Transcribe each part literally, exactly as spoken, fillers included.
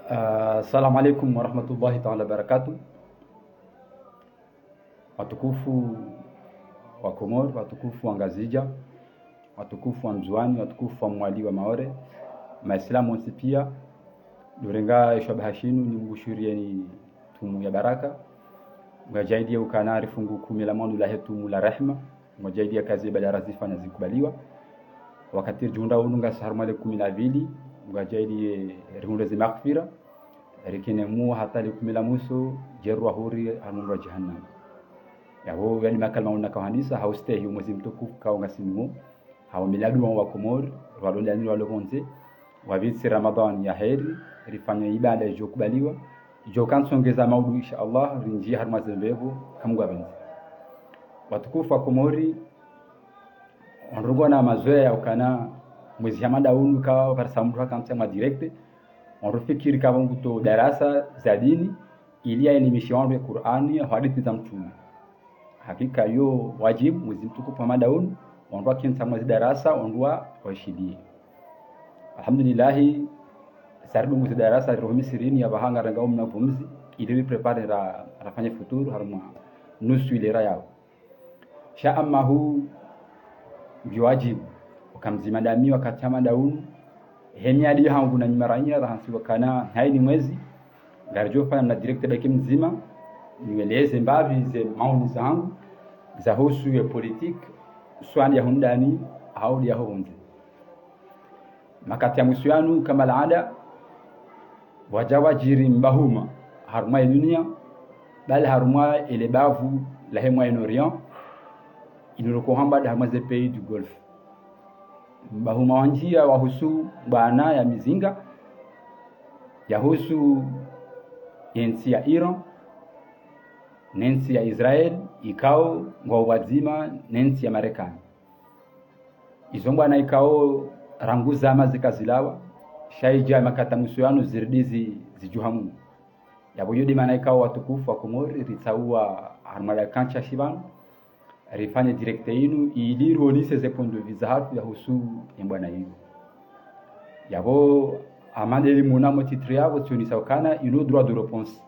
Ah, assalamu alaikum warahmatullahi taala wabarakatuh. Watukufu wa Komori, watukufu wa Ngazidja, watukufu wa Ndzuani, watukufu wa Mwali wa Maore, Maislamu wontsi pia, ndo urenga eshabaha shinu nimbushuriyeni tumu ya baraka. Mngu adjaaliye ukana rifungu kumi la mwando lahe tumu la rehma, Mngu adjaaliye eka ze ibada razifanya zikubaliwa. Wakati ridjihundra unu ngasi harumwa le kumi la vili, Mngu adjaaliye rihundre ze maghfira, rikene mu hata le kumi la mwiso, djerwa huri harumwa moro wa jahannam. Yapvo yadi makalima unu nakao handisa, ha ustehi wo mwezi mtukufu kao ngasi nuwo, ha uombea dua wa Komori, walio ndani walio pvondze, wapvitsi Ramadhani ya heri, rifanye ibada idjo kubaliwa, idjo kantsongeza maudu insha Allah, rinjiye harumwa ze mbepvo, eka Mngu apvendze. Watukufu wa Komori, wandru ngwana mazoea ya ukana mwezi Hamada unu ka parisa mndru haka mtsa mwa direct, wandru fikiri ka pvo nguto darasa za dini, ili yaelimishe wandru ye Kur'ani, hadisi za Mtrume. Hakika yo wajibu, mwezi mtukufu Hamada unu, wandru wakentsi harumwa ze darasa, wandru wa, waishiliye. Alhamdulillahi, sa ridungu ze darasa, riroho misirini, yapvaha ngarenga omna pvumzi, ili riprépare ra, rafanye futuru, harumwa nusu ile ra yapvo. Sha amma hu, ngiyo wajibu, uka mdzima ndami wakati Hamada unu, he miadi hangu na nyi maranya, rahansi wakana, haini mwezi, ngaridjo fanya mna direct baki mdzima, niweleze mbapvi ze maoni zangu, zahusu ye politique, swa ndi ya hundani, hau ndi ya ho pvondze. Makati ya mwiso yanu, kama laada, wadja wadjiri mbahuma, harumwa ye dunia, bali harumwa ele bavu lahe Moyen-Orient, inu roko hamba nda harumwa ze pays du Golfe. Mbahuma wandjia wahusu bwana ya mizinga, yahusu ye ntsi ya Iran, ne ntsi ya Israel, ikao ngwao pvwadzima ne ntsi ya Marekani. Izo mbwana ikao rangu zama zika zilawa, sha idja makati ya mwiso yanu ziridi zi, zidjuha munu. Yapvo yo de mana ikao watukufu wa Komori, ritsaua harumwa dakika ntsa shipvanu, rifanye direct inu, ili rionese ze point de vue zahatru yahusu ye mbwana inu. Yapvo, amande li muna mo titre yapvo, tsionesa ukana, inu droit de réponse.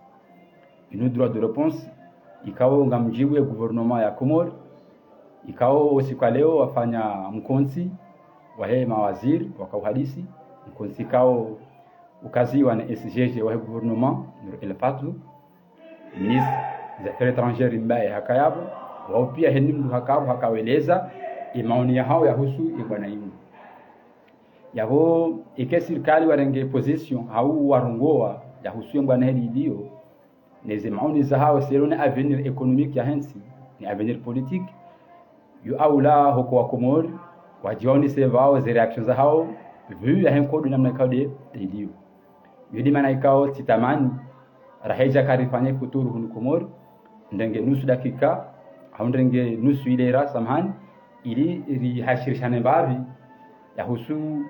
Inu droit de réponse, ikao ngamdjibu ye gouvernement ya Komori, ikao o usiku wa leo wafanya mkontsi wahe mawaziri, wakao uhadisi, mkontsi ikao ukaziwa ne S G G wahe gouvernement, Nour El Fath, ministre des Affaires étrangères mbaye haka yapvo, wao pia heni mndru haka yapvo haka weleza, ye maoni yahao yahusu ye mbwana inu. Yapvo, ike sirikali warenge position, hau warongoa, yahusu ye mbwana heli ilio, ne ze maoni zahao selon ne avenir économique yahe ntsi, ne avenir politique, yo aula hoko wa Komori, wadjiwaonese pvao ze réaction zahao, vu yahe nkodo namna ikao de, de ilio. Yo de mana ikao tsitamani, raha idja ka rifanye futuru hunu Komori, ndrenge nusu dakika, hau ndrenge nusu ile ra, samahani, ili rihashirishane mbapvi yahusu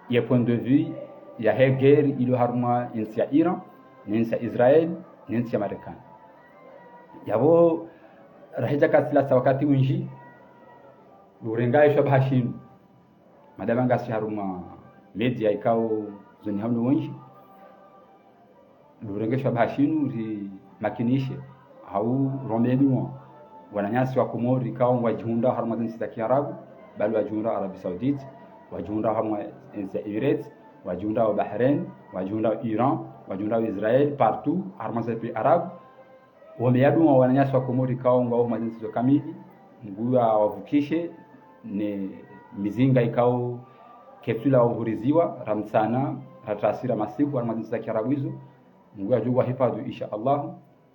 ye point de vue yahe guerre ilio harumwa ntsi ya Iran, ne ntsi ya Israel, ne ntsi ya Marekani. Yapvo raha idja ka tsilasa wakati windji, lurenga eshabaha shinu. Madama ngasi harumwa média ikao zoni hauno wendji, lurenge eshabaha shinu rimakinishe, hau rombee dua wananyasi wa Komori ikao ngwadjihundrao harumwa ze ntsi za Kiarabu, bali wadjihundrao Arabie Saoudite, wadjihundrao harumwa ntsi ya Emirates, wadjihundrao Bahrain, wadjihundrao Iran, wadjihundrao Israel, partout, harumwa ze pays arabes, wombeya dua wananyasi wa Komori ikao ngwao harumwa ze ntsi zo kamili, Mngu awavukishe, ne mizinga ikao ketsula wahuriziwa, ra mtsana, ra tasira masiku, harumwa ze ntsi za Kiarabu izo, Mngu adjo wahifadhwi, insha Allah,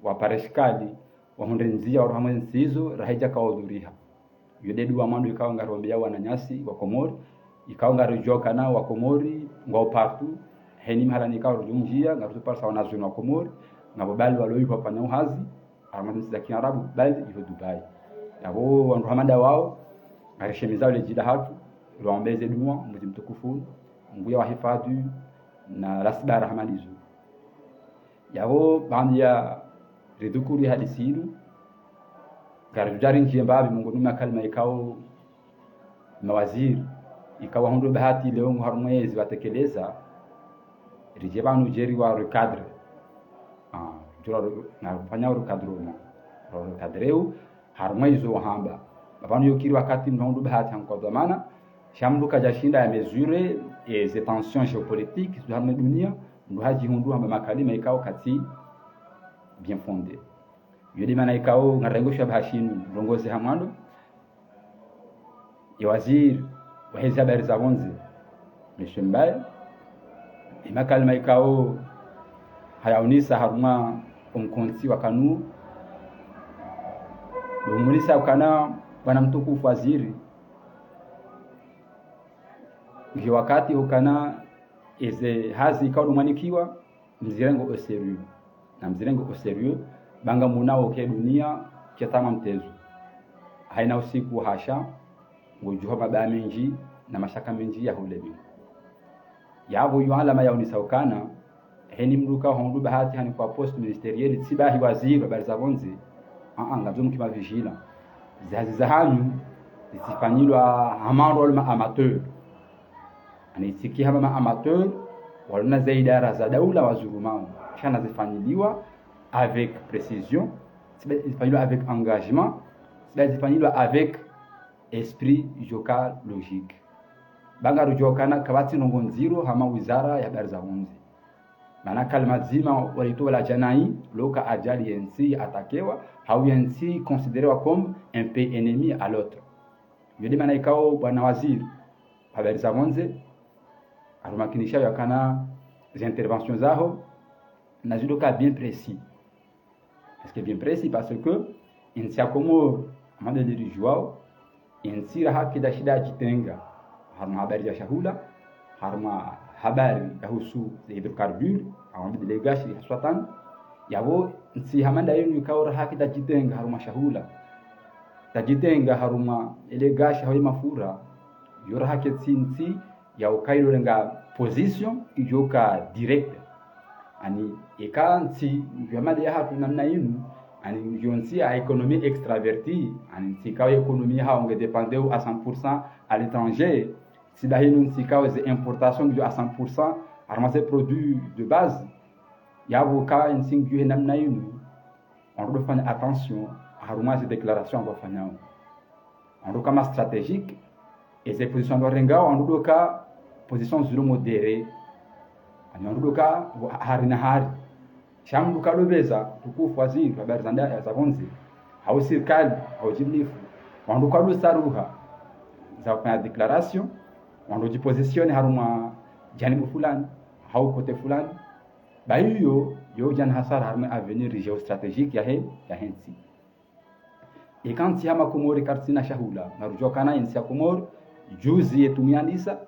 wapare shikali, wahundre ndzia, warohamwe ntsi izo, raha idja ka wadhuriha. Yo de dua mwando ikao ngarombeya wananyasi wa Komori, ikao ngaridjuao ukana wa Komori ngwao partout, heni mahala ni ikao rudjumdjia, ngarutsu parisa wanazuoni wa Komori, ngapvo bali walo iho wafanyao hazi, harumwa ze ntsi za Kiarabu, bali iho Dubai. Yapvo wandru hama nda wao, ngarishemezao le djila hatru, rwaombeze dua, mwezi mtukufu, Mngu ya wahifadhwi, na lasi bara hama ndizo. Yapvo baanda ya ridhukuru ye hadisi inu, ngaridjo dja rindjiye mbapvi mongoni mwa makalima ikao mawaziri, ikao wahundru bahati leo ngo harumwa ezi watekeleza, Ridje pvanu djeri wa recadrer. Ah, djora ru-, na fanya recadrement. Ro recadrer u, harumwa izo wahamba. Pvanu yo kiri wakati mndru bahati hankwa dhwamana, sha mndru kadjashinda ya mesurer, eh, ze tensions géopolitiques, zo harumwa dunia, mndru hadjihundru hamba makalima ikao katsi bien fondé. Yo de mana ikao ngarengo shwa bahashinu, rongozi ha mwando, ye waziri wa heze habari za pvondze, Monsieur Mbaye, ye makalima ikao hayaunisa harumwa omkontsi wa kanu, do munisa ukana bwana mtukufu waziri, nge wakati ukana eze hazi ikao do mwanikiwa, mzirenge au sérieux. Na mzirenge au sérieux, ba ngamwonao ke dunia, ke tama mtezo. Haina usiku hasha, ngudjuha mabaya mendji, na mashaka mendji ya hulemi. Yapvo yo alama yaunisa ukana, heni mndru ka hundru bahati hanikwa poste ministériel, tsi bahi waziri wa habari za pvondze, aa, ngamdjo mkima vigilants. Ze hazi zahanyu, zitsifanyilwa ha mwando wa ma amateurs. Ani tsiki hama ma amateurs, walo na ze idara za daula wazulumao. Sha nazifanyiliwa avec précision, tsi ba zifanyilwa avec engagement, tsi ba zifanyilwa avec esprit idjoka logique. Ba ngarudjuao ukana kapvatsi ndrongoo ndziro hama wizara ya habari za pvondze. Mana kalima dzima walitowa la djanai, loka ajali yentsi atakewa, hau yentsi considérewa comme un pays ennemi à l'autre. Yo de mana ikao bwana waziri wa habari za pvondze, harumakinisha yakana ze interventions zaho, nazidoka bien précis. Parce que bien précis, parce que entsi ya Komori, hama de liridjuao, entsi raha kida shida djitenga, harumwa habari ya shahula, harumwa habari yahusu ze hydrocarbures, hama de le gaz haswatan, yapvo ntsi hama nda yinu ikao raha kida djitenga harumwa shahula, kadjitenga harumwa ele gaz hau ye mafura, yo raha ketsi ntsi ya ukailo renga position idjoka directe. Ani eka ntsi yo made yahatru namna inu, ani yo ntsi ya économie extravertie, ani ntsi ikao économie yahayo nge dépendeu à cent pour cent à l'étranger, tsi ba hinu ntsi ikao ze importations ngizo à cent pour cent, harumwa ze produits de base, yapvo ka ntsi ngiyo he namna inu, wandru do fanya attention harumwa ze déclarations wandru wafanyao. Wandru ka ma stratégiques, eze positions wandru warengao, wandru do ka positions zilo modérées. Ani wandru do ka wa-, hari na hari. Sha mndru ka lobeza, mtukufu waziri wa habari za nda-, za pvondze, hau sirikali, hau jimlifu, wandru ka lusaruha za kufanya déclaration, wandru djipositionner harumwa janibu fulani, hau côté fulani. Ba iyo, yo djana hasara harumwa avenir géostratégique yahe, yahe ntsi. Eka ntsi hama Komori karitsina shahula, ngarudjuao ukana entsi ya Komori, juzi yetu miyandisa,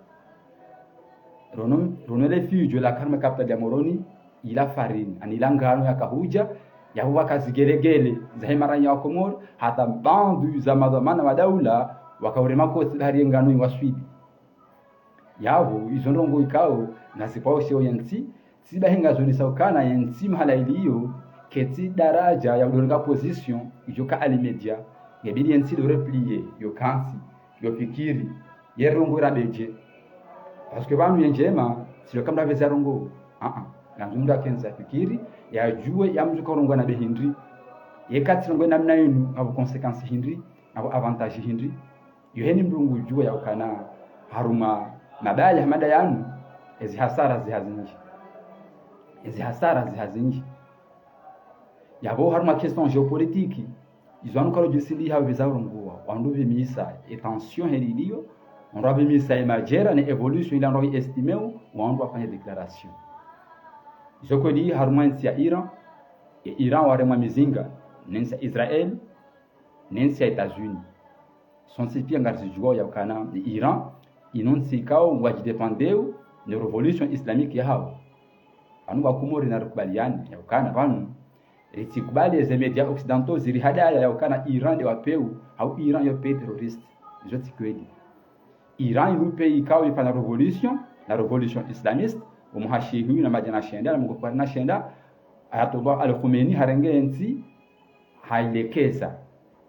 rono, rono le fidjo la harumwa capitale ya Moroni, ila farine, ani ila ngano yakahudja, yapvo waka zigelegele, zahe maranya wa Komori, hata baadhwi za madhwamana wa daula, wakaurema kotsi bahari ye ngano iwaswili. Yapvo, izo ndrongoo ikao, nazipvao sheo ya ntsi, tsi ba hinga zonesa ukana ye ntsi mahala iliyo, ketsi daraja ya udorenga position, idjoka à l'immédiat, ngebidi ye ntsi do replier, yo kantsi, yo fikiri, ye ndrongoo irabedje. Parce que pvanu ye ndjema, tsi lo kamda pveza ndrongoo. Aa, ngandzo mndru akentsi afikiri, yadjuwe, yamdjuka ndrongoo na behindri. Ye katsi ndrongoo namna inu, ngapvo conséquences hindri, ngapvo avantages hindri. Yo heni mndru ngudjuwa ya ukana harumwa mabaya hama nda yanu, ezi hasara ziha zindji. Ezi hasara ziha zindji. Yapvo harumwa question géopolitique, izo wanu kalo djisindi ha pveza urongowa, wandru pvimisa, e tension heli iliyo, wandru pvimisa e madjera ne évolution ila wandru estimeu, wandru wafanya déclaration. Izo kweli harumwa ntsi ya Iran, e Iran waremwa mizinga, ne ntsi ya Israël, ne ntsi ya États-Unis. Sontsi pia ngarizidjuwao ya ukana Iran, inu ntsi ikao ngwadjidépendeu ne révolution islamique yahawo. Pvanu wa Komori narikubaliane ya ukana pvanu, ritsikubali eze médias occidentaux zirihadaya ya ukana Iran nde wapeu, hau Iran yo pays terroriste. Izo tsi kweli. Iran inu pays ikao ifanya révolution, la révolution islamiste, omwaha shihwi na madjana shenda na mengo kari na shenda, Ayatollah Ali Khomeini harenge entsi, hailekeza.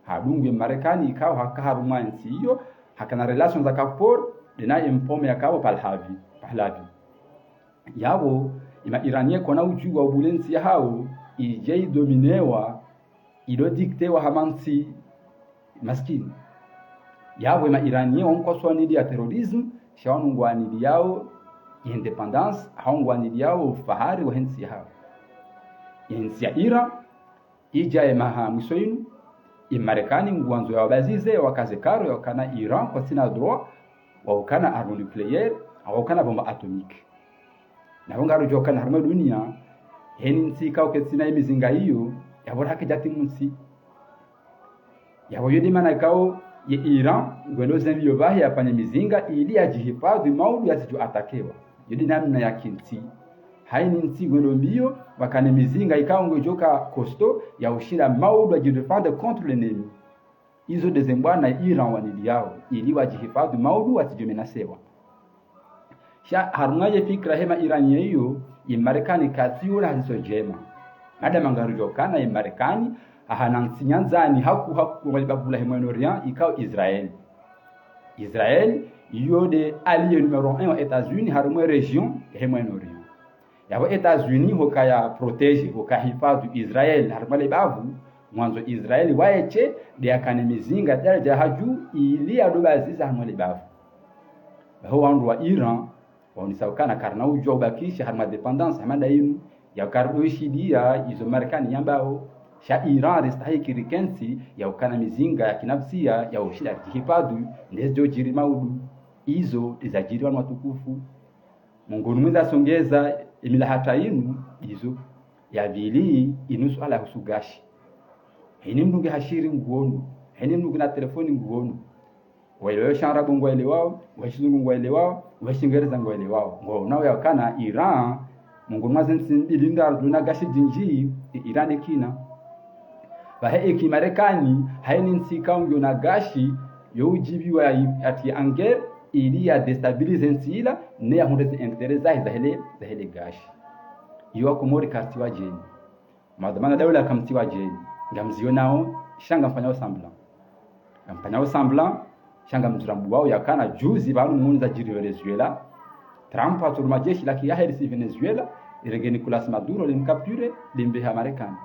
Hadungwe Marekani ikao haka harumwa entsi iyo, hakana relations za kafort, dena empome yakao Pahlavi, Pahlavi. Yapvo, Ema Iranien kwana udjuwa ubule ntsi yahawo, idje idominewa, ido diktewa hama ntsi maskini. Yapvo ema Iranien wanu kwatsu waniliya terrorisme, sha wanu ngwaniliyao indépendance, hau ngwaniliyao ufahari wahe ntsi yahawo. Ye ntsi ya Iran, idja emaha mwiso inu, Emarekani ngwandzo yawabazize, yawakaze karo, yawakana Iran kwatsina droit wa ukana arme nucléaire, hau ukana bombe atomique. Napvo ngarudjuwa ukana harumwa dunia, heni ntsi ikao ketsina yemizinga iyo, yapvo rahaki djati mu ntsi. Yapvo yo de mana ikao ye Iran, ngwendo zembi yo pvahe yafanye mizinga, ili yadjihifadhwi maudu yatsidjo atakewa. Yo de namna ya kintsi. Hayini ntsi ngwendo mbiyo, wakane mizinga ikao ngwedjoka costaud, ya ushinda maudu yadjidéfendre contre l'ennemi. Izo de ze mbwana Iran waniliyao, ili wadjihifadhwi maudu watsidjo menasewa. Sha harumwa ye fikira hema Iranien iyo, Emarekani katsiona haziso ndjema. Madama ngarudjuwa ukana Emarekani, ahana ntsi nyandzani haku haku mwa libapvu lahe Moyen-Orient, ikao Israel. Israel, iyo de allié numéro un wa États-Unis harumwa région yahe Moyen-Orient. Yapvo États-Unis hoka ya protéger, hoka hifadhwi Israel harumwa lebavu, ngwandzo Israel waeshe, de yakane mizinga daraja hadju, ili yadobaziza harumwa lebavu. Baho wandru wa Iran, waonesa ukana karina udjuwa ubakisha harumwa dépendance hama nda inu, ya ukarido ishidiya izo Marekani yambao, sha Iran ristahiki rikentsi, ya ukana mizinga ya kinafsia, ya ushinda ridjihifadhwi, ndezidjo djiri maudu, izo, ndezadjiri wanu watukufu. Mongoni mweza songeza emila hata inu, izo, ya pvili, inu suala husu gashi. Heni mndru nge hashiri nguono, heni mndru ngena telefoni nguono. Waelewa Shiarabu ngwaelewao, wa Shizungu ngwaelewao, wa Shingereza ngwaelewao. Ngwaonao ya ukana Iran, mongoni mwa ze ntsi mbili ndraru zilona gashi djindji, e Iran de kina. Pvahe eka Marekani, hayini ntsi ikao ngiyo na gashi, yo udjibiwa ya, ati en guerre, ili ya déstabiliser ntsi ila, ne ya hundre ze intérêt zahe, zahe le, zahe le gashi. Iyo Wakomori kartsi wadjeni. Madhwamana daula kamtsi wadjeni, ngamzionao, sha ngamfanyao semblant. Ngamfanyao semblant, sha ngamzirambuwao ya ukana juzi pvanu moni zadjiri Venezuela. Trump haturu majeshi laki yahe risi Venezuela, irenge Nicolas Maduro, limcapture, limbeha Marekani.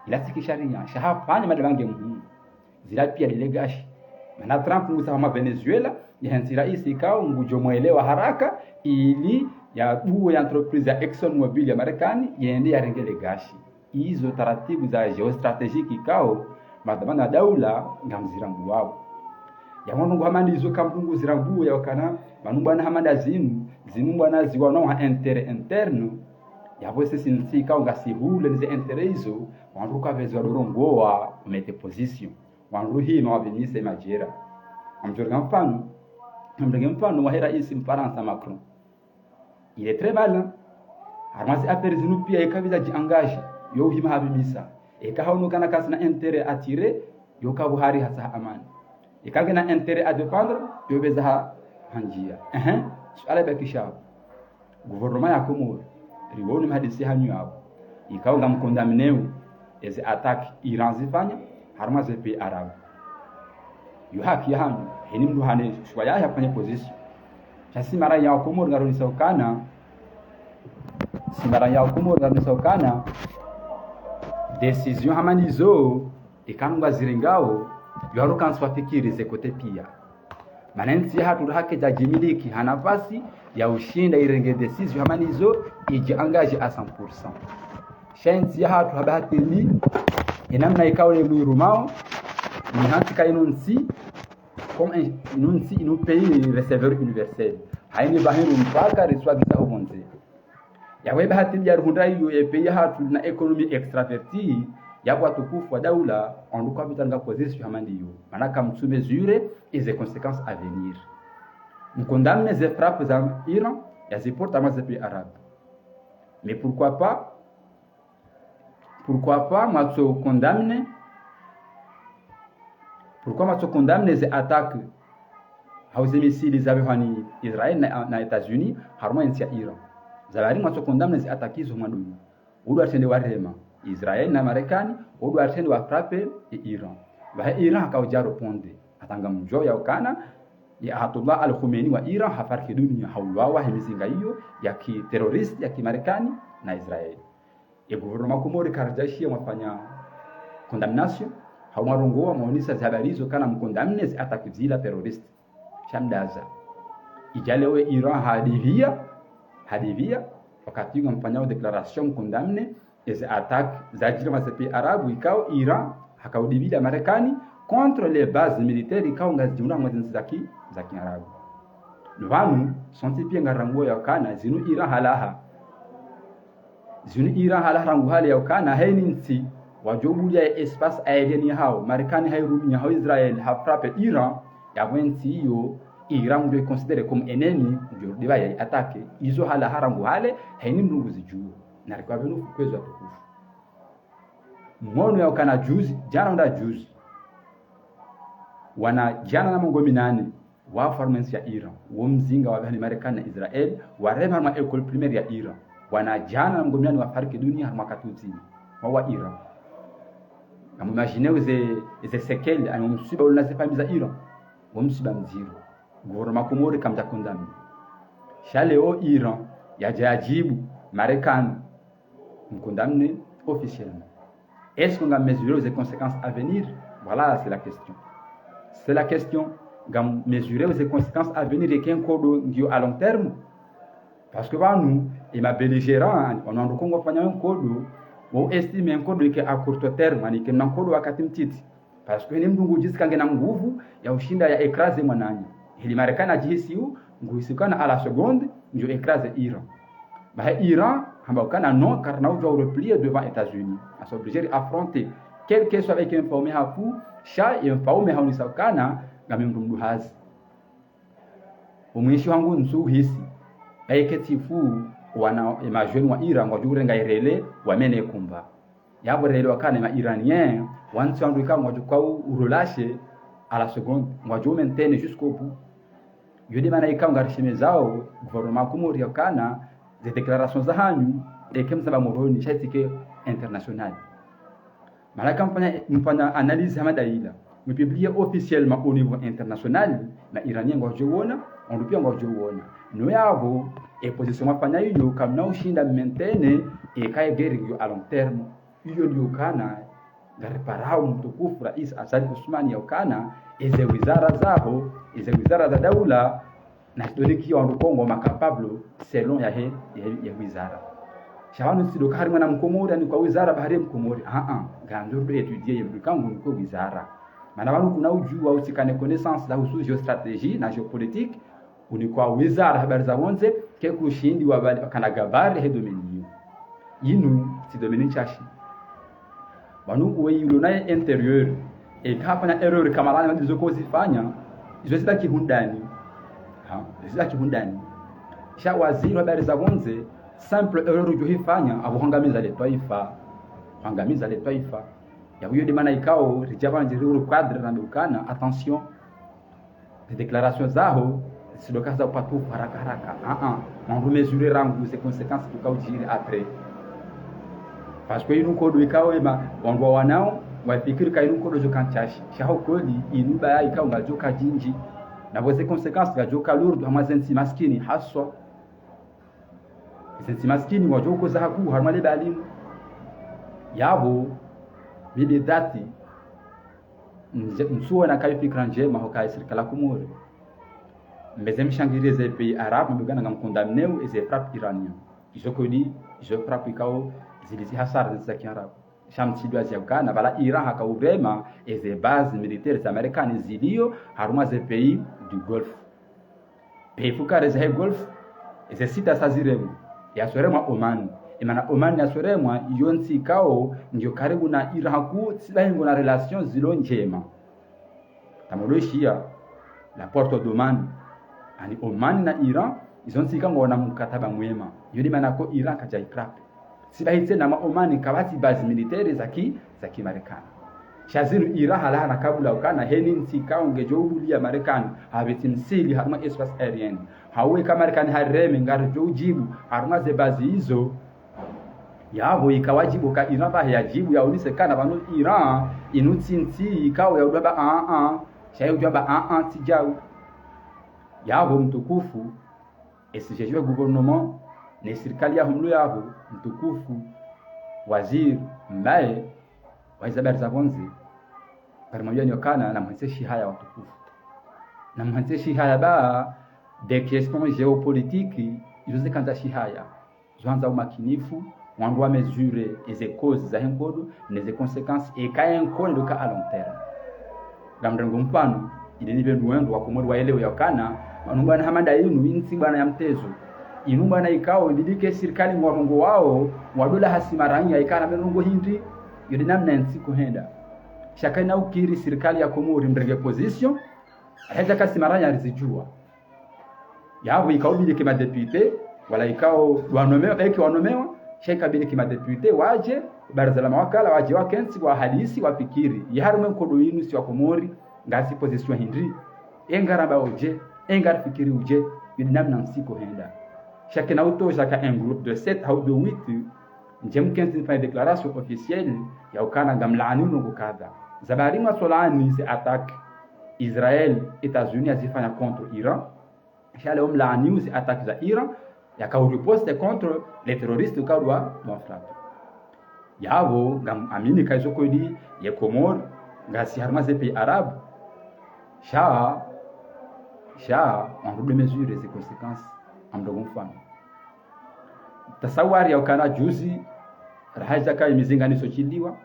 Ila tsi kisharia, sha hapvani madama nge muhimu. Zila pia de le gashi. Mana Trump ngusa hama Venezuela, ye hantsi raisi ikao ngudjo mwelewa haraka, ili yabuwe ye entreprise ya ExxonMobil ya Marekani, yende yarenge le gashi. Izo taratibu za géostratégique ikao, madhwamana daula, ngamzirambuwao. Ya wandru ngu hama ndizo kamndru ngu zirambuwa ya ukana, pvanu mbwana hama nda zinu, zinu mbwana ziwanao ha intérêt interne, yapvo sisi ntsi ikao ngasi hule nize intérêt izo, wandru kapvezi wadorongowa, wamete position. Wandru hima wapvimise majera. Ngamdjorenga mfano, ngamrenge mfano wahe raisi Mfarantsa Macron. Il est très malin. Harumwa ze affaire zinu pia eka pvweza dji engager, yo uhima hapvimisa. Eka haono ukana kasina intérêt à tirer, yo kapvo hari hatsaha amani. Eka ngena intérêt à défendre, yo pvweza ha, handjia. Ehe, suala ibakishao. Gouvernement ya Komori, riwone mahadisi hanyu yapvo. Ikao ngamcondamnéo, eze attaque Iran zifanya, harumwa ze pays arabes. Yo haki yahanyu, heni mndru hane shuwa yahe yafanye position. Sha si mara ya Komori ngaronesa ukana, si mara ya Komori ngaronesa ukana, décision hama ndizo, ikao ngwazirengao, yo haruka ntsi wafikiri ze côté pia. Mana ntsi yahatru rahaki djadjimiliki ha nafasi ya ushinda irenge décision hama ndizo idji engager à cent pour cent. Sha ntsi yahatru ha bahati mbi, enamna ikao le mwirumao, ni hantsi ka inu ntsi, comme un, inu ntsi inu pays receveur universel. Hayini pvahindru mpaka riswagiza ho pvondze. Yapvo ye bahati mbi yarihundra iyo ye pays yahatru na économie extravertie, yapvo watukufu wa daula, wandru kapvwatsaha position hama ndiyo. Mana kamtsu mesurer eze conséquences à venir. Mcondamné ze frappe za Iran, yaziporta harumwa ze pays arabes. Mais pourquoi pas, pourquoi pas mwatso condamné, pourquoi mwatso condamné ze attaque hau ze missile zapvehwa ni Israël na, na États-Unis, harumwa ntsi ya Iran. Zabari mwatso condamné ze attaque izo mwa dunia. Odo watrende warema, Israël na Marekani, odo watrende wa frappe e Iran. Pvahe Iran hakaudja répondre. Hata ngamdjuwao ya ukana, ye Ayatollah Ali Khamenei wa Iran hafariki dunia, haulwawa he mizinga iyo, ya ki terroriste, ya ki Marekani, na Israel. E gouvernement Komori karidjashiya mwafanya condamnation, hau mwarongowa mwaonesa ze habari izo kana mcondamné ze attaque zila terroriste. Sha mdaza. Idja leo Iran hadévié, hadévié, wakati ngamfanyao déclaration mcondamné eze attaque zadjiri mwa ze pays arabes, ikao Iran hakaudévié Marekani contre les bases militaires ikao ngazidjihundra mwa zintsi za ki, za kiarabu. Pvanu, sontsi piya ngaranguwo yaukana zinu Iran halaha. Zinu Iran halaha rangu hale yaukana heni ntsi wadjo buliya ye espace aérien yahawo, Marekani hairumia hau Israel hafrappé Iran, yapvo entsi iyo Iran ngudjo iconsidéré comme ennemi, ngudjo rudi pvaya iattaqué. Izo halaha rangu hale, heni mndru nguzidjuwo. Narikwa pvenu fukwezi watukufu. Mwono yaukana juzi, djana unda juzi, wana djana na mengo minane wafa harumwa entsi ya Iran, wo mzinga wapvehani Marekani na Israel, warema harumwa école primaire ya Iran. Wana djana na mengo minane wafariki dunia harumwa wakati utsini, wa, wa Iran. Ngamwimaginéo ze, ze séquelles, ani wo msiba ulona ze famille za Iran. Wo msiba mdziro. Gouvernement Komori kamdja condamné. Sha leo Iran yadja yadjibu Marekani mcondamné officiellement. Est-ce que ngammesuréo ze conséquences à venir ? Voilà, c'est la question. C'est la question. Ngammesuréo ze conséquences à venir yeka enkodo ngiyo à long terme ? Parce que pvanu, ema belligérants, wanu wandru ngwafanyao enkodo, wo estimé enkodo yeka à court terme, ani yeka enkodo wakati mtiti. Parce que heni mndru ngudjisika ngena nguvu ya ushinda ya écrasé mwananya. Heli Marekani adjihisiyo, nguhisi ukana à la seconde, ngudjo écrasé Iran. Bahi Iran, hamba ukana non, karina udjo replier devant États-Unis. Asa obligé affronter. Quel que soit avec un mfaume haku, sha ye mfaume haonesa ukana, ngami mndru mduhazi. Umwishi wangu ntsuhisi. Bahi ketifu wana ema jeunes wa Iran, ngwadjo urenga irele, wamene kumba. Yapvo rele wakana ema Iraniens, wantsi wandru ikao ngwadjo kwau relâcher à la seconde, ngwadjo maintenir jusqu'au bout. Yo nde mana ikao ngarishemezao, gouvernement Komori yaukana, ze déclarations zahanyu, eka mzamba Moroni, sha itsike international. Mana eka mfanya, mfanya analyse hama ndayila, mpublié officiellement au niveau international, na Iranien ngwadjo wona, wandru piya ngwadjo wona. No yapvo, e position mwafanya iyo, kamna ushinda maintenir, eka e guerre ngiyo à long terme. Iyo ndiyo ukana, ngariparao mtukufu Rais Azali Assoumani yaukana, eze wizara zaho, eze wizara za daula, na sidonikiya wandru ikao ngwao ma capable selon yahe, yahe, yahe wizara. Sha pvanu sidoka harimwa na mkomori, ani kwa wizara bahari mkomori. Ah, ah. Ngandzo rudo étudier ye mndru ikao ngunikwa wizara. Mana pvanu kuna udjuwa utsikane connaissance za uhusu géostratégie na géopolitique, unikwa wizara habari za pvondze, kekushindi wabali, kana gabari he domaine iyo. Inu, tsi domaine ntsashi. Pvanu uwe yulo naye intérieur. Eka hafanya erreur kama lani ndizo kozifanya, izo zibaki hundani. Ha, zibaki hundani. Sha waziri wa habari za pvondze, simple erreur udjo hifanya, apvo hwangamiza le twaifa. Hwangamiza le twaifa. Yapvo yo nde mana ikao, ridja pvanu ndjiri uru cadre na mbe ukana, attention. Ze déclarations zaho, sidoka za upatu haraka haraka. Ah, ah. Mwangu mesurer rangu ze conséquences zikao udjiri après. Parce que inu nkodo ikao ema, wandru wawanao, wafikiri ka inu nkodo djoka ntsashi. Sha ho kweli, inu baya ikao ngadjoka djindji. Na pvo ze conséquences ngadjoka lourdes, hama zentsi maskini, haswa. Zentsi maskini, wadjo koza haku, harumwa le balimu. Yapvo, mi nde dhati, Nje, ntsuona kayo fikira ndjema ho kaye sirikali ya Komori. Mbeze mshangiriye ze pays arabes, mbe ukana ngamcondamnéo eze frappe iranienne. Izo kweli, izo frappe ikao zili zi hasara za kiarabu. Sha mtsidjuwa ziya ukana, pvala Iran haka urema eze bases militaires za Marekani ziliyo harumwa ze pays du Golfe. Pays fukare zahe Golfe, eze sita sa ziremwa, yasoremwa Oman. Emana Oman yasoremwa, iyo ntsi ikao ngiyo karibu na Iran haku, tsi bahi ngona relations zilo ndjema. Tamoloshiya, la porte d'Oman. Ani Oman na Iran, izo ntsi ikao ngona mkataba mwema. Iyo nde mana ko Iran kadja ifrappe. Tsi bahi tsena ma Oman kapvatsi bases militaires za ki, za ki Marekani. Sha zinu Iran halaha na kabula ukana heni ntsi ikao ngedjo ubuliya Marekani, hapvetsi msili harumwa espace aérien. Hauwe ka Marekani hareme ngaridjo udjibu harumwa ze bases izo. Yapvo ika wadjibu ka Iran bahi yadjibu yaonese kana pvanu Iran inu tsi ntsi ikao yaudjwamba a a. Sha yaudjwamba a a tsi djau. Yapvo mtukufu, esi jeje wa gouvernement, Ne sirikali ya humlu yaho, mtukufu waziri Mbaye, wahe ze habari za pvondze, pvanu mwambiwa ni ukana namhentse shihaya watukufu. Namhentse shihaya ba, des questions géopolitiques, izo zikandza shihaya. Zo handza umakinifu, wandru wa mesurer eze causes zahe nkodo, neze conséquences, eka ye nkodo ka à long terme. Ngamrengo mfano, ili nipve ndrongoo wandru wa Komori waelewe ya ukana, pvanu bwana hama nda inu, intsi bwana ya mtezo. Inu bwana ikao, ibidi ke sirikali ngwarongoao, ngwadolao hasi maranya, ikana mendrongoo hindri, yo nde namna ntsi ikohenda. Sha kayina ukiri sirikali ya Komori mrenge position, hata ka si maranya rizijua. Yapvo ikao ibidi ke madéputés, wala ikao wanomewa, baike wanomewa, sha ikabidi ke madéputés, waje, baraza la mawakala, waje wakentsi, wahadisi, wafikiri. Ye harumwa ye nkodo inu si wa Komori, ngasi position hindri. E ngaramba uje, e ngarifikiri uje, yo nde namna ntsi ikohenda. Sha kayina utosha ka un groupe de sept hau de huit, ndje mkentsi nifanye déclaration officielle, ya ukana ngamlaani ndrongoo kadha. Za bari mwa swala ni ze attaques Israël, États-Unis yazifanya contre Iran. Sha leo mlaani ze attaques za Iran, yakao riposte contre les terroristes ukao wa, wa frappe. Yapvo, ngamamini ka izo kweli ye Komori, ngasi harumwa ze pays arabes. Sha, sha, on doit mesurer ze conséquences, ngamrengo mfano. Tasawari ya ukana juzi, raha zaka ye mizinga niso chiliwa,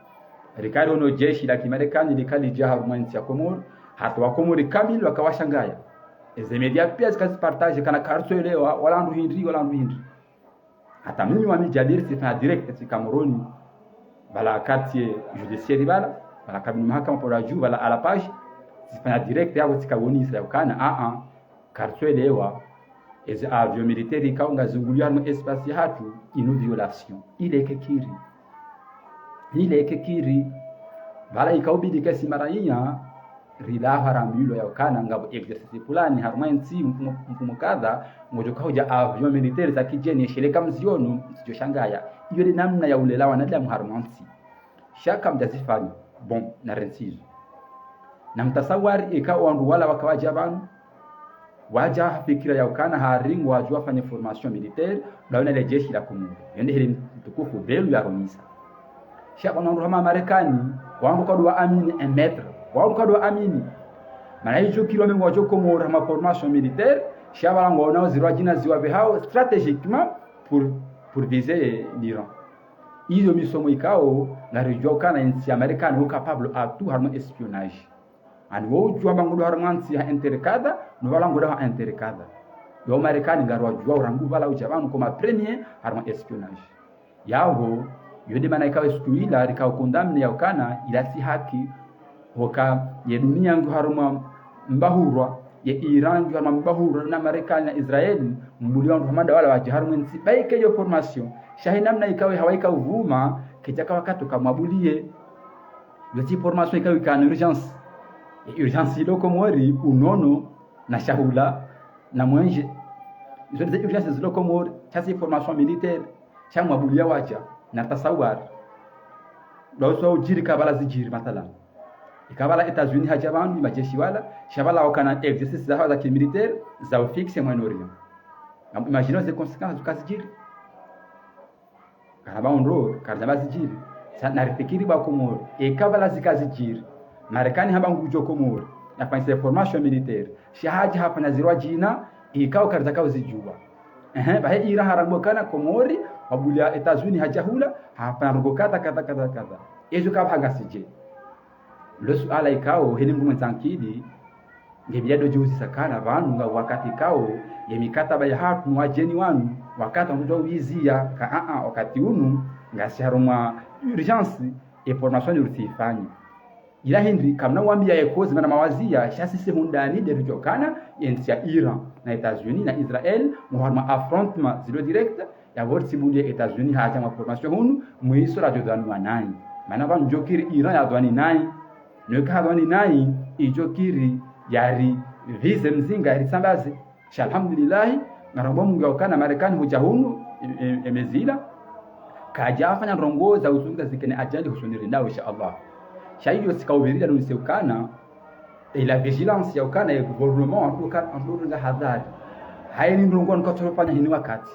rikari ono jeshi la kimarekani lika lija harumwa ntsi ya Komori, hata wa Komori kamili wakao washangaya. Eze médias pia zikazi partager kana karitsuelewa, wala ndru hindri, wala ndru hindri. Hata mimi wami Jabir tsifanya direct tsika Moroni, pvala quartier judiciaire pvala, pvala kabini mahakama pvala juu, pvala à la page, tsifanya direct yapvo tsika wonesa ya ukana, a, a, karitsuelewa, eze avions militaires ikao ngazunguliao harumwa espace yahatru, inu violation. Ile ike kiri. Ile ike kiri. Pvala ikao ibidi ke si maranya, rilawa rambilwa ya ukana ngapvo exercice fulani, harumwa ntsi mfumo, mfumo kadha, ngojo kahuja avions militaires za kijeni, sheleka mziono, msijo shangaya. Iyo nde namna ya ulela wanadamu harumwa ntsi. Sha kamjazifanya. Bon, narentsi izo. Namtasawari eka wandru wala waka waja pvanu, waja ha fikira ya ukana hari ngwajo wafanye formation militaire, dauna le jeshi la Komori. Yo nde heli mtukufu Belu yaronesa. Sha pvanu wandru hama Marekani, wandru kwadjo waamini un mètre. Wandru kwadjo waamini. Mana ijo kiri wame ngwajo Komori hama formation militaire, sha pvala ngwaonao zirwa jina ziwapvehao stratégiquement pour, pour viser l'Iran. Iyo misomo ikao, ngarijuao ukana entsi ya Marekani wo capable à tout harumwa espionnage. Ani wo ujua mba ngodo harumwa ntsi ha intérêt kadha, no pvala ngodo ha intérêt kadha. Yo Marekani ngariwajuao rangu pvala uja pvanu koma premier harumwa espionnage. Yapvo, yo nde mana ikao esiku ila rikao condamné ya ukana ila tsi haki, hoka ye dunia ngu harumwa mbahurwa, ye Iran ngu harumwa mbahurwa na Marekani na Israel, mbuliwa wandru hama nda wala waja harumwa ntsi, baike yo formation, sha he namna ikao hawa ikao uvuma, kedjaka wakati uka mwabuliye. Yo tsi formation ikao ika en urgence. Ye urgence ilo Komori, unono, na shahula, na mwenje. Izo nde ze urgence zilo Komori, sha tsi formation militaire, sha mwabuliya waja, na tasawari. Ndo uso ujiri ka pvala zijiri, mathalan. Ika pvala États-Unis haja pvanu, majeshi wala, sha pvala wakana exercice zahawo za kimilitaire, za ufixe Moyen-Orient. Ngam imaginez ze conséquences zuka zijiri. Karamba ondro, karamba zijiri. Sha narifikiri ba Komori, eka pvala zika zijiri. Marekani hamba ngujo Komori, yafanyise formation militaire. Sha haja hafanya zirwa jina, ikao karidjakao uzijua. Ehe, bahe Iran haramba ukana Komori, wabuliya États-Unis haja hula, hafanya ndrongoo kadha, kadha, kadha, kadha. Ezo kapvanga sije. Lo suala ikao, heni mndru mwendza ankili, nge bila ndo jiuzisa kana pvanu nga wakati ikao, ye mikataba yahatru no wajeni wanu, wakati wandru wadjo uiziya, ka a a, wakati unu, ngasi harumwa urgence, e formation ni ruti ifanye. Ila hindri, kamna wambiya ye cause mana mwawaziya, sha sisi hundani nde ridjo kana, ye ntsi ya Iran, na États-Unis, na Israel, ngo harumwa affrontement zilo direct, yapvo ritsi buliye États-Unis haja mwa formation hunu, mwiso radjo dhwaniwa nayi. Mana pvanu njo kiri Iran yadhwani nayi. No eka hadhwani nayi, ijo kiri yari viser mzinga yari sambaze. Sha alhamdulillahi, ngaromba Mungu ya ukana Marekani huja hunu, e, e, emezila. Kaja afanya ndrongoo za uzunguza zikene ajali husoni rindao, insha Allah. Sha iyo tsika uvirila nunise ukana, e, la vigilance ya ukana, e, gouvernement, en tout cas, en tout cas, hadhari. Hayini ndrongoo nukatoro fanya hini wakati.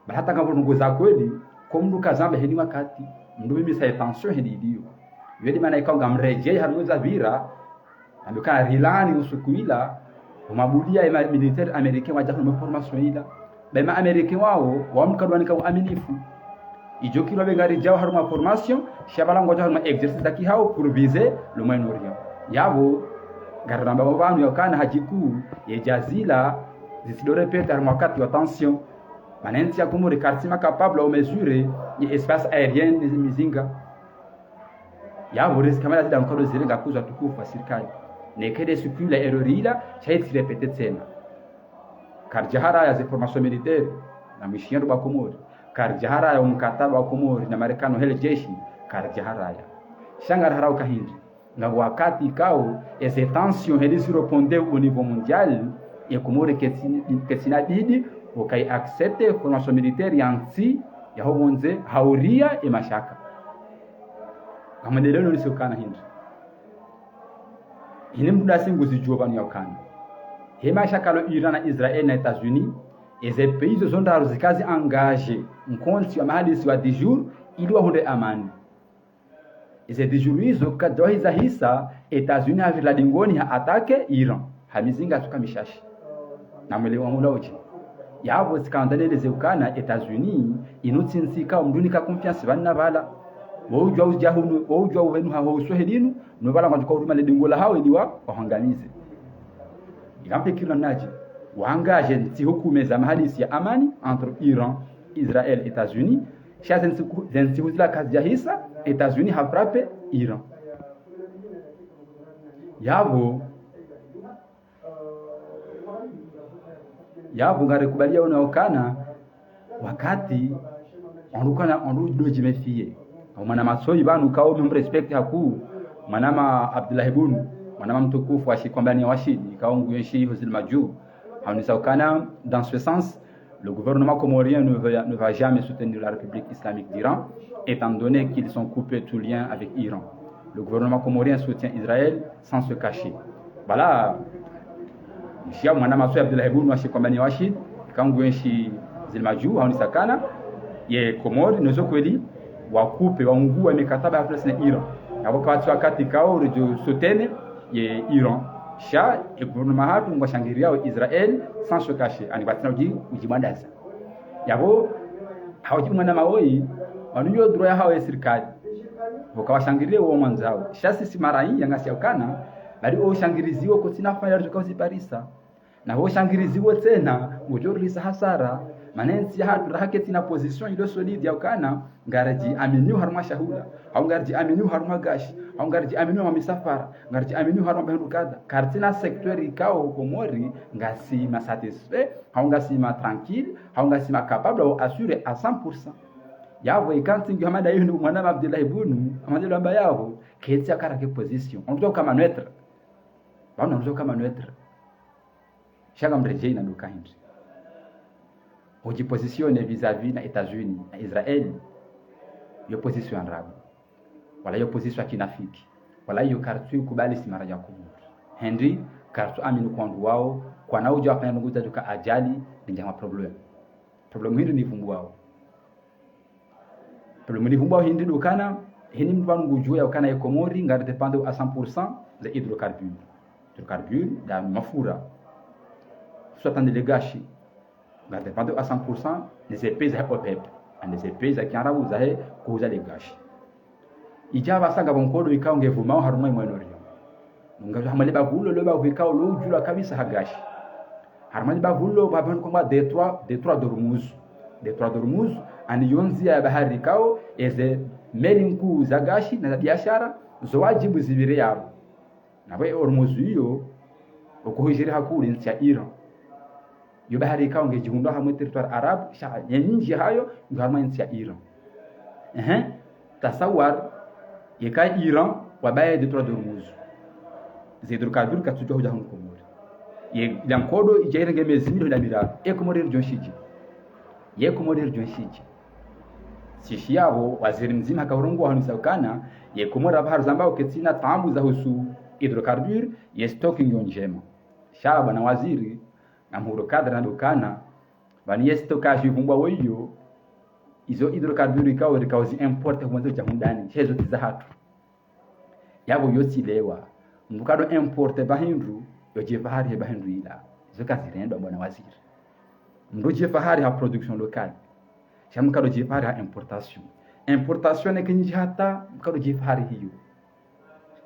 Bala hata ngapvo ndrongoo za kweli, ko mndru kazamba heni wakati, mndru mimi sa tension heni iliyo. Yo de mana ikao ngamredjei harumwa za pvira, ambe kana rilani usiku ila, o mabudia ya ma militaire américain wadja harumwa formation ila. Be ma américain wao, wamkadwanika uaminifu. Idjo kilo be ngaridjao harumwa formation, sha bala ngwadjao harumwa exercice za kihao pour viser le Moyen-Orient. Yapvo, ngariramba pvanu yaukana hadjiku, ye djazila, zisido répéter harumwa wakati wa tension. Mana entsi ya Komori karitsina capable au mesurer ye espace aérien ne mizinga. Yapvo risque mana zila nkado zirenga kuza tukufu wa sirikali. Neke de siku ila erreur ila, sha itsi répéter tsena. Karidja haraya ze formation militaire, na mishiyendo ba Komori. Karidja haraya umkataba wa Komori, na Marekani hele jeshi, karidja haraya. Sha ngariharao kahindri. Nga wakati ikao, eze tension heli zirépondre au niveau mondial, ye Komori ketsi-, ketsina bidi, ukai accepter formation militaire ya ntsi, ya ho pvondze, ha uria ye mashaka. Ngamwendeleo no nisi ukana hindri. Hini mndru dasi nguzidjuo pvanu yaukana. He mashaka lo Iran na Israël na États-Unis, eze pays zo zondraru zikazi engagé, nkontsi wa mahadisi wa dix jours, ili wahundre amani. Eze dix jours izo kadjawahi zahisa, États-Unis havirila dingoni ha attaquer Iran. Ha mizinga tsuka mishashi. Na mwele wa mula uji. Yapvo tsikandza neleze ukana États-Unis, inu tsi ntsi ikao mndru nika confiance pvanu na pvala. Wo udjua udja hunu, wo udjua uvenu haho uswahilinu, no pvala ngwadjuka uruma le dingo lahao ili wa, wahangamize. Ila mpe kilo nadji. Wa engagé ntsi hukume za mahadisi ya amani entre Iran, Israël, États-Unis. Sha ze ntsi ku-, ze ntsi huzila kazidjahisa, États-Unis ha frappé Iran. Yapvo, yapvo ngarikubalia ona ukana, wakati, wandru kana, wandru do djiméfier. Au mwana matsoyi pvanu kao mi mrespecte haku, mwanama Abdullah ibn, mwanama mtukufu wa shikombani ya washidi, kao nguyenshi hozil madju. Haonesa ukana, dans ce sens, le gouvernement comorien ne va, ne va jamais soutenir la République islamique d'Iran, étant donné qu'ils ont coupé tout lien avec Iran. Le gouvernement comorien soutient Israël sans se cacher. Voilà. Mshiya mwana matsoyi Abdullah ibn wa shikombani ya washidi, kao nguyenshi hozil madju, haonesa ukana, ye Komori, no zo kweli, wa coupé, wa unguwa mikataba ya France na Iran. Yapvo kawatsi wakati kao ridjo soutenir ye Iran. Sha, ye gouvernement hatru ngwashangiriao Israël, sans se cacher. Ani kwatsina udji, udjibwandaza. Yapvo, hauji mwana mawoyi, wanu yo droit yahao ye sirikali. Pvoka washangirie wo mwandzao. Sha sisi marayi ya ngasi yaukana, bali o ushangirizi wo kutsina fanya ridjo kao ziparisa. Na wo ushangirizi wo tsena, udjo risa hasara, mana entsi yahatru raha ketsina position ilo solide yaukana, ngaridjiaminio harumwa shahula, hau ngaridjiaminio harumwa gashi, hau ngaridjiaminio harumwa misafara, ngaridjiaminio harumwa bahindru kadha, karitsina secteur ikao Komori, ngasi ma satisfait, hau ngasi ma tranquille, hau ngasi ma capable au assurer à cent pour cent. Yapvo ikantsi ngiyo hamada yinu mwanama Abdullah ibn, hamada lamba yapvo, ketsi akara ke position. On doit kama neutre. Pvanu on doit kama neutre. Sha ngamredjei na duka hindri. Udji positionner vis-à-vis na États-Unis, na Israël. Yo position ya ndrabo. Wala yo position ya kinafiki. Wala yo kartsu ikubali si marayi ya Komori. Hindri, kartsu amini kwa wandru wao, kwana udja wafanya ndrongoo zadjo ka ajali, ndinja ma problème. Problème hindri ni vumbuwao. Problème ni vumbuwao hindri do ukana, hini mndru pvanu ngudjuo yaukana ye Komori, ngari dépendre à cent pour cent ze hydrocarbures. Hydrocarbures, da mafura. Soit ande le gashi. Ngari dépendre à cent pour cent ne ze pays za OPEP. Ande ze pays za kiarabu zahe kuuza le gashi. Idja pvasa ngapvo nkodo ikao ngevumao harumwa Moyen-Orient. Nunga hamwe le bavu lo, le bavu ikao lo udjulwa kabisa ha gashi. Harumwa le bavu lo, pvapvanu kwamba détroit, détroit d'Ormuz. Détroit d'Ormuz, ani yo ndzia ya bahari ikao, eze meli nkuu za gashi na za biashara, zo wadjibu zipvire yapvo. Na pvo e Hormuz iyo, oko hujiri hakuu ntsi ya Iran. Yo bahari ikao ngedjihundra hamwe territoire arabe, sha ye nyindji hayo, ngiyo harumwa ntsi ya Iran. Ehe, tasawar, yeka Iran, wabaye détroit d'Hormuz. Ze hydrocarbures katsudjuwa hudja hunu Komori. Ye, ila nkodo, idja irenge mezi mili hula miraru. E Komori ridjo nshidje. Ye Komori ridjo nshidje. Sisi yapvo, waziri mdzima haka urongoa hanu sa ukana, ye Komori apvaha rizambao ketsina taabu za husu hydrocarbures, ye stock ngiyo ndjema. Sha bwana waziri, ngamhuro cadre na do ukana, pvanu ye stockage ivumbuwao iyo, Izo hydrocarbures ikao, rikao zi importer hwandza dja hundani, sha izo tsi zahatru. Yapvo yo tsi lewa. Mndru kado importer pvahindru, yo djifahari he pvahindru ila. Izo kazirendwa bwana waziri. Mndru djifahari ha production locale. Sha mndru kado djifahari ha importation. Importation neke nyindji hata, mndru kado djifahari hiyo.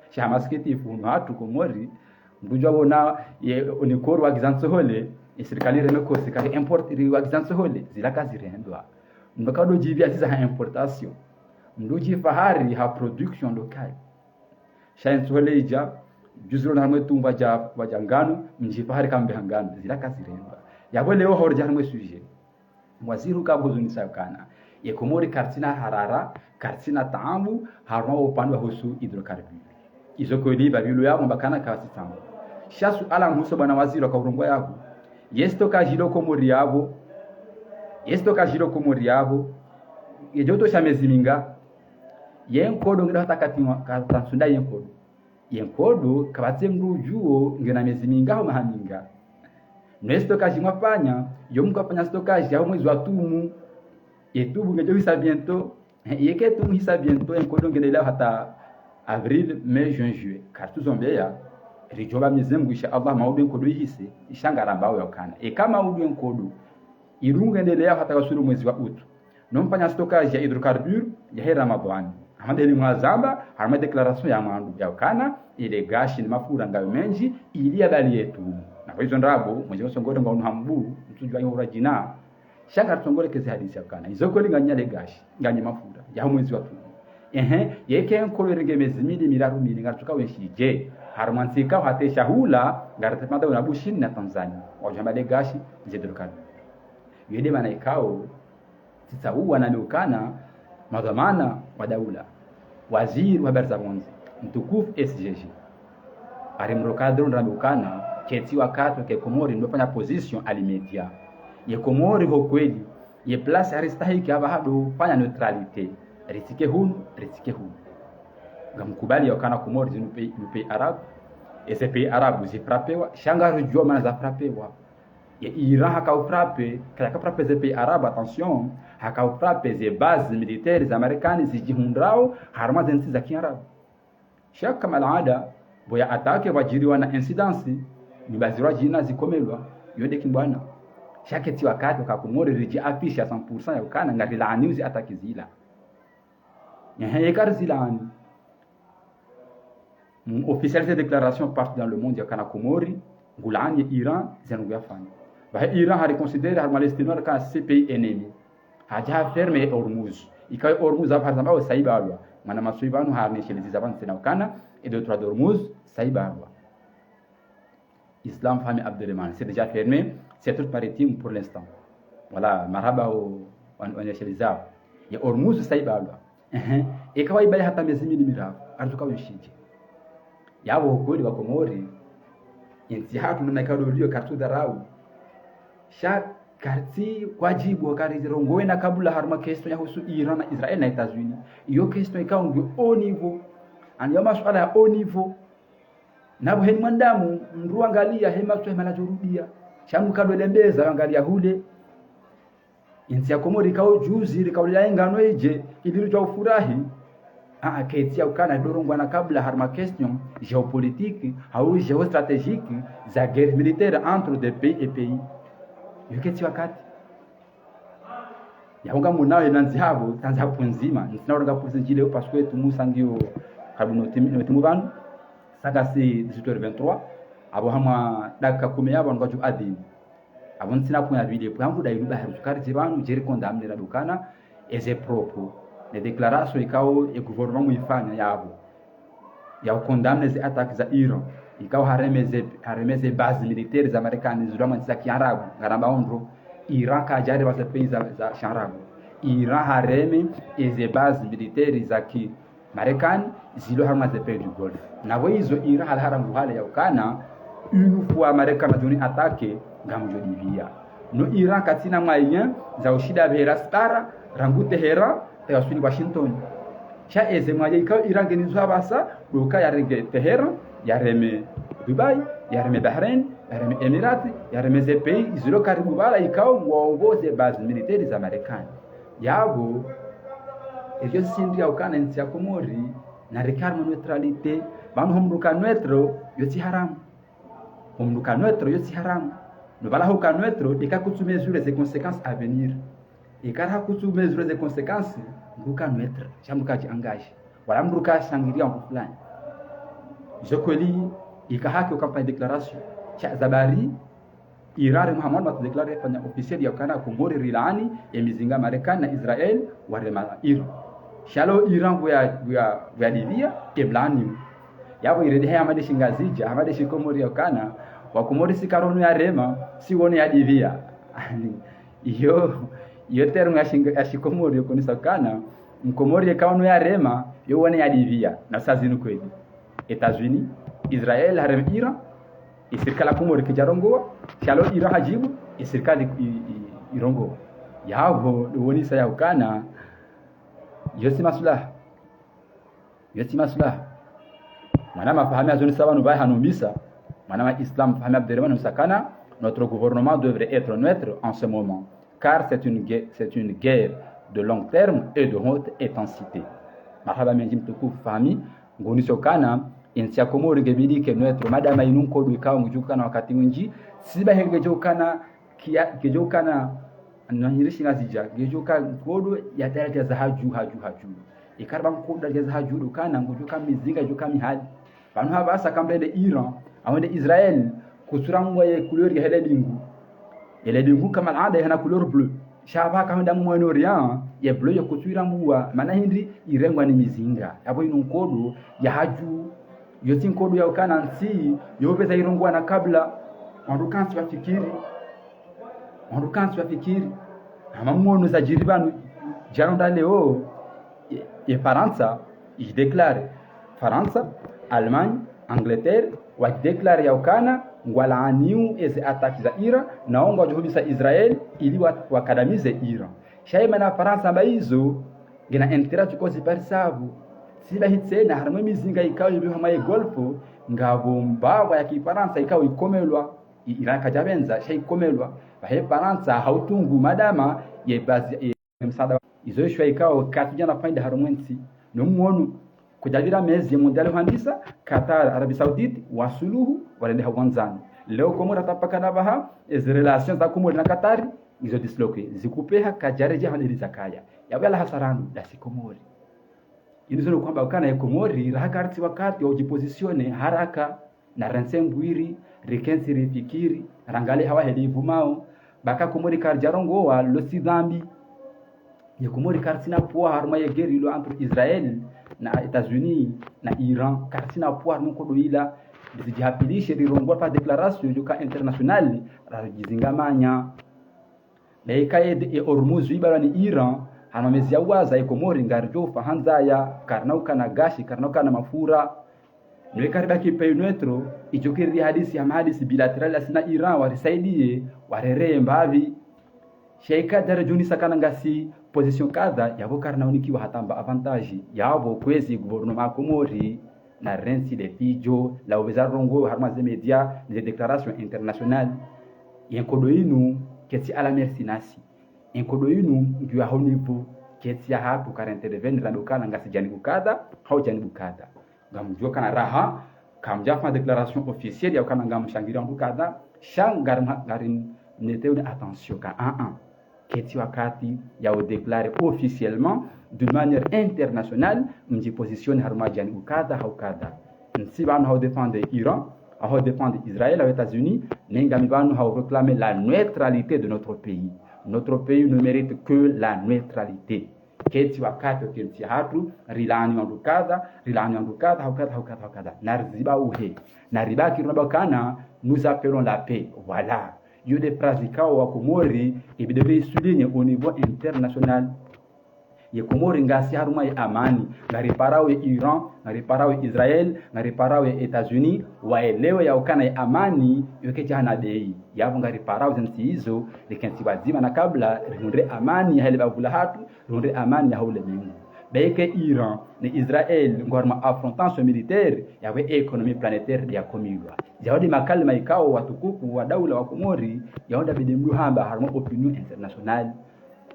Sha masikitifu, hunu hatru Komori, mndru djuwa wona, ye, onikori wa gizantso hole, ye sirikali reme kosi, kari importer wa gizantso hole, zila kazirendwa. Mndru kado djipviya ziza ha importation. Mndru djifahari ha production locale. Sha entso hole idja, juzi lona harumwa etumu pvadja, pvadja nganu, mdjifahari kambe ha nganu, zila kazirendwa. Yapvo leo hori dja harumwa e sujet. Waziri uka huzunisa ukana. Ye Komori karitsina harara, karitsina taabu, harumwa upande wa husu hydrocarbures. Izo kweli pvapvilo yapvo mbakana kawasi taabu. Sha suala muhusu bwana waziri waka urongoa yapvo. Ye stockage ilo Komori yapvo. Ye stockage ilo Komori yapvo. Ye djoto sha mezi minga. Ye nkodo ngida hata kati wa, ka, katsunda ye nkodo. Ye nkodo, kapvatsi mndru udjuo, ngena mezi minga hau maha minga. Ne stockage mwafanya, yo mkafanya stockage ya mwezi wa tumu. Ye tumu ngedjo hisa bientôt. He, yeke tumu hisa bientôt, ye nkodo ngendelea hata avril, mai, juin, juillet. Karitsuzombeya, ridjopva Mwenyezi Mungu, insha Allah, maudu ye nkodo ihise, isha ngarambao ya ukana. Eka maudu ye nkodo, irungu ngendelea hata kasuru mwezi wa août. No mfanya stockage ya hydrocarbures ya he Ramadhwani. Hama ndeni mwazamba, harumwa déclaration ya mwando ya ukana, ile gashi ni mafura ngayo mendji, ili ya bali yetu. Na kwa izo ndrabo, mwenje msongole nga unu hambu, mtsudjuwa yo urajina. Sha ngaritsongole kezi hadisi ya ukana. Izo kweli nganya le gashi, nganya mafura, ya mwezi wa tumu. Ehe, yeke nkodo irenge mezi mili, miraru, mili, ngaritsuka wenshi dje. Harumwa ntsi ikao hata shahula, ngaritsemada una Bushini na Tanzania. Wadjo hamba le gashi, nze hydrocarbures. Yo nde mana ikao, tsitsaua nami ukana, madhwamana wa daula, waziri wa habari za pvondze, mtukufu S G G. Ari mrokadro ndrami ukana, ketsi wakati ke Komori ndo fanya position à l'immédiat. Ye Komori ho kweli, ye place aristahiki apvaha ndo fanya neutralité. Ritsike hunu, ritsike hunu. Ngamkubali ya ukana Komori zinu pays, pays arabe. Eze pays arabe zifrapewa, sha ngaridjuo mana zafrapewa. Ye Iran haka ufrape, kaya ka frape ze pays arabes, attention, haka ufrape ze bases militaires za Marekani zidjihundrao harumwa ze ntsi za kiarabu. Sha kama al'ada, pvo ya attaque pvwadjiriwa na incidence, ni bazi rwa djina zikomelwa, yo nde kimbwana. Sha ketsi wakati waka Komori ridji afficher à cent pour cent ya ukana ngarilaani ze attaque zila. Ehe, yeka rizilaani. Mm, officialiser déclaration partout dans le monde ya ukana Komori, ngulaani Iran, zenu nguyafanya. Pvahe Iran hari considérer harumwa liste noire ka pays ennemi. Hadja fermer Hormuz. Ikao Hormuz apvaha hari zambao saibalwa. Mana masui pvanu hari nishelizi za pvanu tsena ukana, e détroit d'Hormuz, saibalwa. Islam Fahmi Abderemane, c'est déjà fermé, c'est toute maritime pour l'instant. Voilà, marahaba o, wan-, wanasheliza. Ya Hormuz saibalwa. Ehe, eka waibali hata mezi mili miraru, aritsuka wenshi dje. Yapvo ho kweli wa Komori, intsi hatru nuna ikao ndo liyo karitsudharau. Sha karitsi kwadjibu karirongowe na kabula harumwa question ya husu Iran na Israël na États-Unis. Iyo question ikao ngiyo haut niveau. Ani yo masuala ya haut niveau. Na pvo heni mwanadamu, mndru angalia he matso he mana djorudia. Sha mndru kado lembeza, angalia hule. Intsi ya Komori ikao juzi, ikao lila ingano idje, ili ridjuwa ufurahi. Aa, ketsi ya ukana ndo rongowa na kabula harumwa question géopolitique, hau géostratégique, za guerre militaire entre des pays et pays. Yo ketsi wakati. Ya hunga muna ye nandzi hapvo, tandzi hapvo ndzima. Ntsina urenga pursi ndjile yo parce que tumu sangiyo kadu noti, noti mu pvanu. Saka si dix-huit heures vingt-trois. Apvo hamwa dakika kume yapvo ngwadjo adhini. Apvo ntsina point ya pvili, point yangu nda inu bahari tsukari dje pvanu, djeri condamner na dukana, eze propos, ne déclaration ikao ye gouvernement muifanya yapvo. Ya ucondamner ze attaque za Iran. Ikao hareme ze, hareme ze bases militaires za Marekani zilo mwa ntsi za kiarabu, ngaramba ondro. Iran kadjarema ze pays za, za kiarabu. Iran hareme eze bases militaires za ki Marekani zilo harumwa ze pays du Golfe. Na pvo izo Iran hali harangu hale ya ukana, une fois Marekani djoni attaquer, ngamdjo dipviya. No Iran katsina moyen za ushinda pvera sibara, rangu Teheran, tayaswili Washington. Sha eze moyen ikao Iran ngeni zo apvasa, ndo uka yarenge Teheran, yareme Dubai, yareme Bahrain, yareme Emirates, yareme ze pays zilo karibu pvala ikao ngwao pvo ze bases militaires za Marekani. Yapvo, epvo sisi ndri yaukana entsi ya Komori, na rikari mo neutralité, pvanu ho mndru ka neutre, yo tsi haramu. Ho mndru ka neutre, yo tsi haramu. No pvala ho ka neutre, eka kutsu mesurer ze conséquences à venir. Eka raha kutsu mesurer ze conséquences, mndru ka neutre, sha mndru ka dji engagé. Wala mndru ka shangiriya mndru fulani. Izo kweli, ika haki uka mfanya déclaration. Sha zabari, Iran hari Muhammad matu déclaré fanya officiel yaukana Komori rilaani ye mizinga Marekani na Israel warema Iran. Sha lo Iran pvo ya, pvo ya, pvo ya divia, ye mlaani. Yapvo iredi haya hama nde shi Ngazidja, hama nde shi Komori yaukana, wa Komori si karono ya rema, si wono ya divia. Ani, iyo, iyo terme ya shi, ya shi Komori yo konesa ukana, Mkomori yeka ono ya rema, yo wono ya divia, na sa zinu kweli. États-Unis, Israel harema Iran, ye sirikali ya Komori kayidja rongowa, sha lo Iran hadjibu, ye sirikali i, i, irongowa. Yapvo, ndo wonesa yaukana, yo tsi maslaha. Yo tsi maslaha. Mwana mafahami azonesa pvanu pvahe hanumbisa, mwana ma Islam Fahmi Abderemane usakana, notre gouvernement devrait être neutre en ce moment, car c'est une guerre, c'est une guerre de long terme et de haute intensité. Marahaba mendji mtukufu Fahmi, ngunisokana, entsi ya Komori ngebidi ike neutre, madama inu nkodo ikao ngudjukana wakati windji, tsi pvahe ngedjokana, kia, ngedjokana, no hindri shi Ngazidja, ngedjoka nkodo ya daraja za hadju, hadju, hadju. Eka ripva nkodo ya daraja za hadju, ndo ukana, ngudjoka mizinga, ngudjoka mihali. Pvanu hapvasa ka mndru ende Iran, hau ende Israel, kutsu rangwa ye couleur yahe le dingu. Ye le dingu kama al'ada yahana couleur bleu. Sha pvaka hwenda mu Moyen-Orient, ye bleu yo kutsu irangwa, mana hindri irengwa ni mizinga. Yapvo inu nkodo ya hadju, yo tsi nkodo yaukana ntsi, yo pvweza irongwa na kabla, wandru kantsi wafikiri. Wandru kantsi wafikiri. Hama mwono zadjiri pvanu, djana nda leo, ye, ye Farantsa, idéclaré. Farantsa, Allemagne, Angleterre, wadéclaré yaukana, ngwalaaniwo eze attaque za Iran, na wo ngwadjohubisa Israel, ili wa, wakadamize Iran. Sha ye mana Farantsa amba izo, ngena intérêt tsuko ziparisa pvo. Tsi pvahi tsena, harimwa ye mizinga ikao ipviwa hama ye Golfe, ngapvo mbapvi ya kifarantsa ikao ikomelwa, i, Iran kadjapvendza, sha ikomelwa. Pvahe Farantsa, hautungu madama, ye bazi, ye msaada. Izo ishiwa ikao, katsudjana faida harumwa entsi. No mwono, kudjapvira mezi ye mondial hwandisa, Qatar, Arabie Saoudite, wasuluhu, warendeha wandzani. Leo Komori hata pvaka na pvaha, eze relations za Komori na Qatar, izo disloqué, zikupeha, kadjaredjeha hama ndeli zakaya. Yapvo yalawa hasarani, ndasi Komori. Inu zo ndo hwamba ukana ye Komori, raha karitsi wakati wa udjipositionner haraka, na rentsi mbwiri, rikentsi rifikiri, rangalie hawa heli ipvumao, pvaka Komori karidjarongowa, lo tsi dhambi. Ye Komori karitsina poids harumwa ye guerre ilo entre Israel na États-Unis na Iran, karitsina poids harumwa nkodo ila, rizidjihapilishe rirongowa pa déclaration yoka internationale, radjizingamanya. Na eka ye, ye Hormuz ibalwa ni Iran, hanu mezi ya waza ye Komori ngaridjo ufa ha ndzaya, karina ukana gaz, karina ukana mafura. No eka ribaki pays neutre, idjo kiri hadisi hama hadisi bilatéral asi na Iran, warisaidiye, warereye mbapvi. Sha eka djari djunisa kana ngasi position kadha, yapvo karina unikiwa hata mba avantage, yapvo kwezi gouvernement Komori, na rentsi le fidjo, la upveza rongowa harumwa ze média, ze déclaration internationale. Ye nkodo inu, ketsi à la merci nasi. Ye nkodo inu, ngiyo yaho niveau, ketsi yahatru kari intervenir rando ukana ngasi janibu kadha, hau janibu kadha. Ngamdjuwa ukana raha, kamdjafanya déclaration officielle ya ukana ngamshangiriya mndru kadha, sha ngari, ngari mneteo ni attention ka, ah, ah. Ketsi wakati ya udéclarer officiellement, d'une manière internationale, mdjipositionner harumwa janibu kadha hau kadha. Ntsi pvanu hau défendre Iran, hau défendre Israël, hau États-Unis, ne ngami pvanu hau réclamer la neutralité de notre pays. Notre pays ne mérite que la neutralité. Ketsi wakati wa kentsi yahatru, rilaani wandru kadha, rilaani wandru kadha, hau kadha, hau kadha, hau kadha. Na riziba uhe. Na ribaki runa pvakana, nous appelons la paix. Voilà. Iyo nde phrase ikao wa Komori, ibidi ri souligner au niveau international. Ye Komori ngasi harumwa ye amani. Ngariparao ye Iran, ngariparao ye Israël, ngariparao ye États-Unis, waelewe ya ukana ye amani, yo kayidjahana bei. Yapvo ngariparao ze ntsi izo, rikentsi pvwadzima na kabla, rihundre amani yahe le bavu lahatru, rihundre amani yaho ulemengu. Pveke Iran ne Israël ngwao harumwa affrontation militaire, yapvo économie planétaire nde yakomilwa. Yao nde makalima ikao watukufu wa daula wa Komori, yao nde bidi mdru hamba harumwa opinion internationale.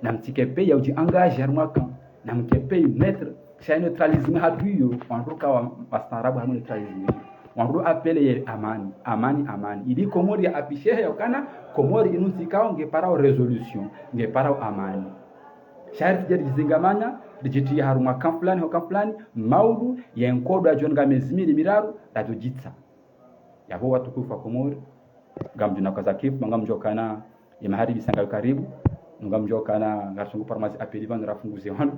Na mtsike pays ya udji engager harumwa camp. Na mke pays neutre. Sha neutralisme hatru iyo, wandru ka wa, wastaarabu harumwa neutralisme iyo. Wandru appel ye amani, amani, amani. Ili Komori ya apvishehe ya ukana, Komori inu ntsi ikao nge parao résolution, nge parao amani. Sha ritsidja ridjizingamanya, ridjitriya harumwa camp fulani, ho camp fulani, maudu, ye nkodo ya djo nga mezi mili miraru, radjo djitsa. Yapvo watukufu wa Komori, ngamdjo na ukaza kifu, ngamdjo kana, ye magharibi sa ngayo karibu, ngamdjo kana, ngarisongo parmazi appel pvanu rafunguze wanu,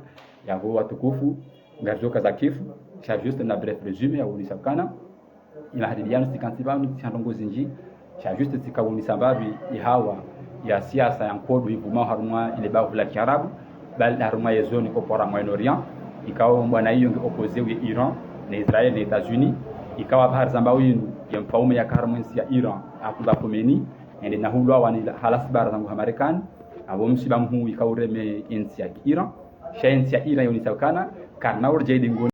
yapvo watukufu, ngaridjo ukaza kifu, sha juste na bref résumé ya unisa ukana, ye magharibi yanu tsikantsi pvanu, tsi ha ndrongoo zindji, sha juste tsika unisa mbapvi, ye hawa, ya siasa ya nkodo ivumao harumwa ile bavu la kiarabu, bali harumwa ye zone opora Moyen-Orient, ikao mbwana iyo nge opposé ye Iran, na Israël na États-Unis, ikao pvahari zambao inu, ye mfaume yaka harumwa ntsi ya Iran, Ayatollah Khomeini, ende na hulwa wani halasi bara zangu ha Marekani, apvo msiba mhuu ikao ureme ye ntsi ya Iran, sha ye ntsi ya Iran yonisa ukana, karina urudja idingoni